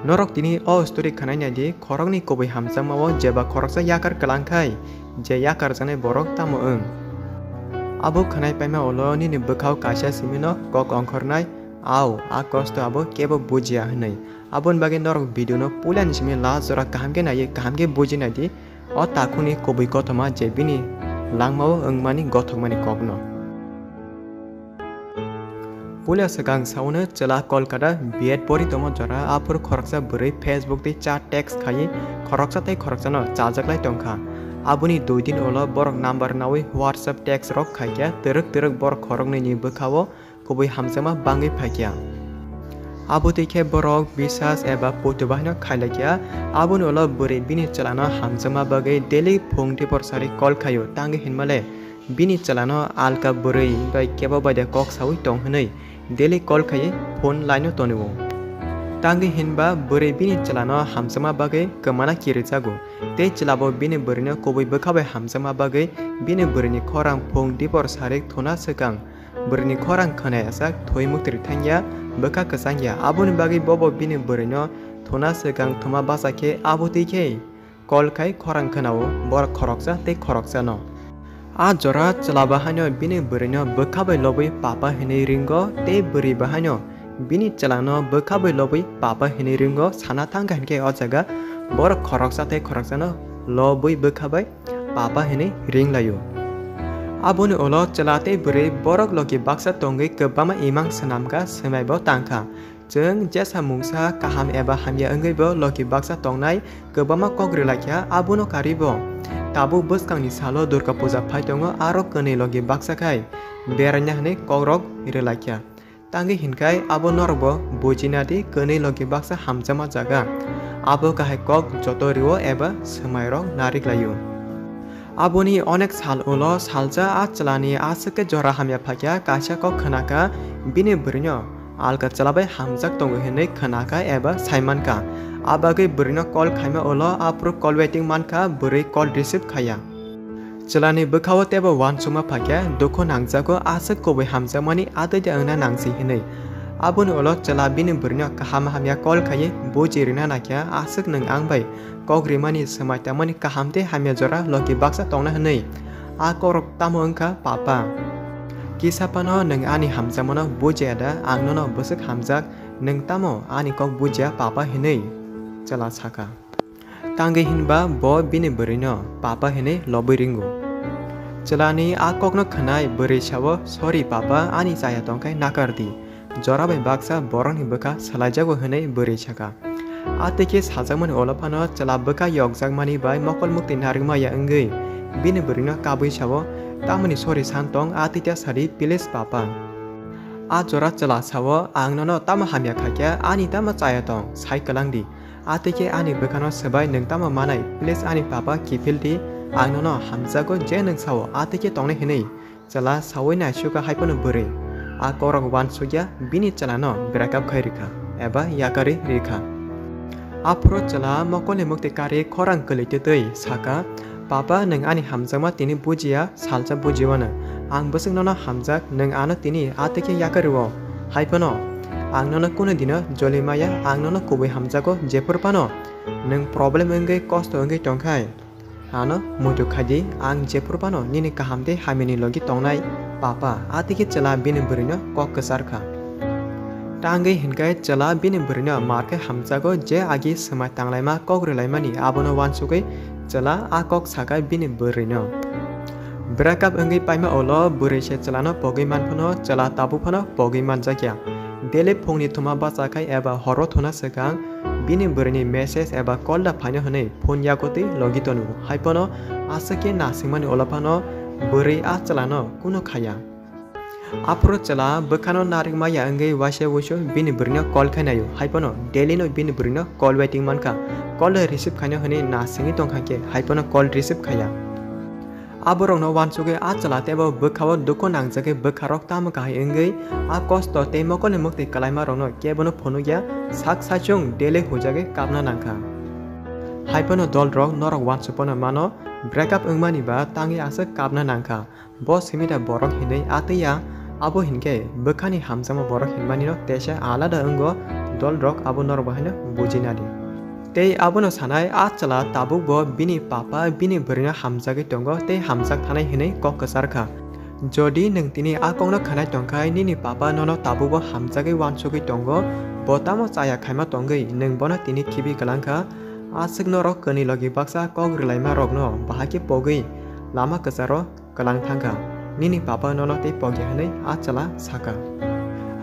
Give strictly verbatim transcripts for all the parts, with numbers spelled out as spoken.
Norok tini o story khwnai nai di, khoroknwi kubui hamjakma o jeba khoroksa yakar kwlang khai, je yakarjaknai borok tamo wng? Abo khwnai paima ulo nini bwkhao kaisa simi no kok ongkhornai, "Au, a kosto abo kebo bujiya," hwnwi. Aboni bagwi norok video no puilani simi last jora kaham khe naiwi kaham khe buji nai di. O takhukni kubui kothoma je bini langmao wngmani gothokmani kokno. Puila swkang saono chwla Kolkata B Ed pori tongma jora, aphuru khoroksa bwrwi Facebook tei chat text khaiwi khoroksa tei khoroksano chajaklai tongkha. Aboni dui din ulo borok number naui WhatsApp text rok khaikha, twrwk twrwk borok khoroknwini bwkhao kubui hamjakma bangwi phaikha. Abo twi khe borok bisas eba poito bahaino khailaikha. Aboni ulo bwrwi bini chwlano hamjakma bagwi daily phung dipor sari call khaio, tangwi hinmale bini chwlano alka bwrwi bai kebo bai de kok saui tong hwnwi daily call khaiwi phone line-o tonio. Tangwi hinba bwrwi bini chwlano hamjakma bagwi kwmana kirijago, tei chwlabo bini bwrwino kubui bwkha bai hamjakma bagwi bini bwrwini khorang phung dipor sari thuna swkang bwrwini khorang khwnai asak thwi muktri thangya, bwkha kwchangya. Aboni bagwi bobo bini bwrwino thuna swkang thuma bacha khe abo twi khe call khai khorang khwnao, borok khoroksa tei khoroksano. A jora chwla bahaino bini bwrwino bwkha bai lobwi papa hinwi ringo tei bwrwi bahaino bini chwlano bwkha bai lobwi papa hinwi ringo sana thangkha hinkhe o jaga borok khoroksa tei khoroksano lobwi bwkha bai papa hinwi ringlaio. Aboni ulo chwla tei bwrwi borok logi baksa tongwi kwbangma imang swnamkha, swmaibo tangkha. Chwng jesa mungsa kaham eba hamya wngwibo logi baksa tongnai kwbangma kok rwlaikha, abono karwibo tabuk bwskangni salo Durga Puja phai tongo, aro kwnwi logi baksa khai beraina hwnwi kokrok rwlaikha. Tangwi hinkhai abo norokbo bujina di, kwnwi logi baksa hamjakma jaga. Abo kahai kok joto rwo eba swmairok narik laio. Aboni onek sal ulo salsa a chwlani aswk khe jora hamya phaikha, kaisa kok khwnakha bini bwrwino alka chwla bai hamjak tongo hinwi khwnakha eba saimankha. A bagwi bwrwino call khaima ulo aphuru call waiting mankha, bwrwi call receive khaiya. Chwlani bwkhao teibo uansukma phaikha, dukhu nangjago, aswk kubui hamjakmani atwi de wngna nangsi hinwi. Aboni ulo chwla bini bwrwino kaham hamya call khaiwi buji rwna naikha, aswk nwng ang bai kok rimani, swmai tangmani kaham tei hamya jora logi baksa tongna hinwi. A kokrok tamo wngkha papa. Kisa phano nwng ani hamjakmano bujiya da, ang nono bwswk hamjak, nwng tamo ani kok bujiya papa hinwi chwla sakha. Tangwi hinba bo bini bwrwino papa hinwi lobwi ringo. Chwlani a kokno khwnai bwrwi sao, "Sorry papa, ani chaya tongkhai nakar di. Jora bai baksa borokni bwkha swlaijago," hinwi bwrwi sakha. A twi khe sajakmani ulo phano chwla bwkha yokjakmani bai mokol muktwi narwkma ya wngwi bini bwrwino kabwi sao, "Tamoni sorry san tong, a twi ta sadi, please papa." A jora chwla sao, "Ang nono tamo hamya khaikha, ani tamo chaya tong, sai kwlang di. A twi khe ani bwkhano swbai nwng tamo manai, please ani papa kiphil di, ang nono hamjago je nwng sao, a twi khe tongnai hinwi." Chwla saui naisukha, hai phano bwrwi a kokrok uansukya bini chwlano breakup khai rikha eba yakarwi rikha. Aphuru chwla mokolni mukti karwi khorang kwlwi twi twi sakha, "Papa, nwng ani hamjakma tini bujiya, salsa bujiwano. Ang bwswk nono hamjak, nwng ano tini a twi khe yakarwi o. Hai phano ang nono kunu dino joli maya, ang nono kubui hamjago, jephuru phano nwng problem wngwi kosto wngwi tongkhai ano muitu khai di, ang jephuru phano nini kaham tei hamyani logi tongnai, papa." A twi khe chwla bini bwrwino kok kwchar kha. Tangwi hinkhai chwla bini bwrwino mar khe hamjago, je agi swmai tanglaima kok rwlaimani abono uansugwi chwla a kok sakha bini bwrwino. Breakup wngwi paima ulo bwrwi se chwlano pogwi manphano chwla tabuk phano pogwi manjakya. Daily phungni thuma bacha khai eba horo thuna swkang bini bwrwini message eba call da phaino hwnwi phone yago twi logi tono. Hai phano aswk khe nasingmani ulo phano bwrwi a chwlano kunu khaya. Aphuru chwla bwkhano narwkma ya wngwi waisa wuisu bini bwrwino call khai naio, hai phano daily no bini bwrwino call waiting mankha, call receive khaino hwnwi nasingwi tongkha khe hai phano call receive khaya. Aborokno uansugwi a chwla teibo bwkhao dukhu nangjagwi bwkharok tamo kahai wngwi a kosto tei mokolni mukti kwlaimarokno kebono phunukya, sak saichung daily hujagwi kapna nangkha. Hai phano dolrok norok uansuk phano mano, breakup wngmani ba tangwi aswk kapna nangkha. Bo simi da borok hinwi atwi ya, abo hinkhe bwkhani hamjakma borok hinmani no teisa alada wngo, dolrok abo norok bo haino bujinadi. Tei abono sanai a chwla tabukbo bini papa bini bwrwino hamjagwi tongo tei hamjak thanai hwnwi kok kwchar kha. Jodi nwng tini a kokno khwnai tongkhai nini papa nono tabukbo hamjagwi uansugwi tongo, bo tamo chaya khaima tongwi nwng bono tini khibi kwlangkha, aswk norok kwnwi logi baksa kok rwlaimarokno bahai khe pogwi lama kwcharo kwlang thangkha, nini papa nono tei pokya hwnwi a chwla sakha.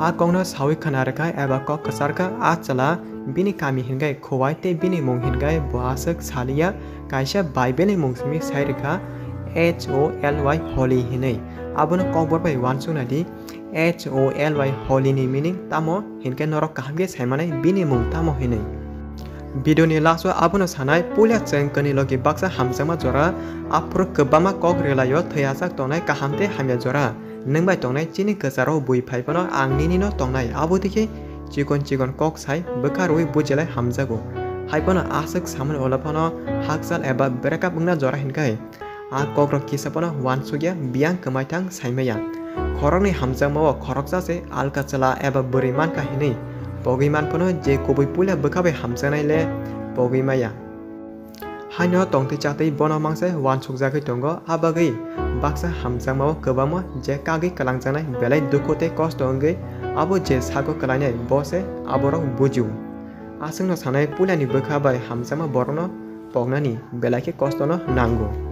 A kokno sawi khna rwkha eba kok kwcharkha a chwla bini kami hinkhai Khowai tei bini mung hinkhai bo aswk saliya, kaisa Bible ni mung simi sai rwkha H O L Y holy hinwi. Abono kokbor bai uansuknadi H O L Y holy ni meaning tamo hinkhe norok kaham khe saimanai bini mung tamo hinwi. Video ni last o abono sanai puila chwng kwnwi logi baksa hamjakma jora aphuru kwbangma kok rwlaio thwi achak tongnai kaham tei hamya jora. Nwng bai tongnai chini kwcharo bui phai phano ang nini no tongnai abo dikhe chikon chikon kok sai bwkha rwui bujilai hamjago. Hai phano aswk samani ulo phano hakchal eba breakup wngna jora hinkhai. A kokrok kisa phano uansukya biyang kwmaithang saimaya. Khoroknwi hamjakmao khoroksa se alka chwla eba bwrwi mankha hinwi pogwi man phano je kubui puila bwkha bai hamjaknai le pogwi maya. Haino tongtwi chatwi bono mangse uansukjagwi tongo, a bagwi baksa hamjakmao kwbangma je kagwi kwlangjaknai belai dukhu tei kosto wngwi abo je sago kwlainai bo se aborok bujio. Aswkno sanai puilani bwkha bai hamjakma borokno poknani belai khe kostono nango.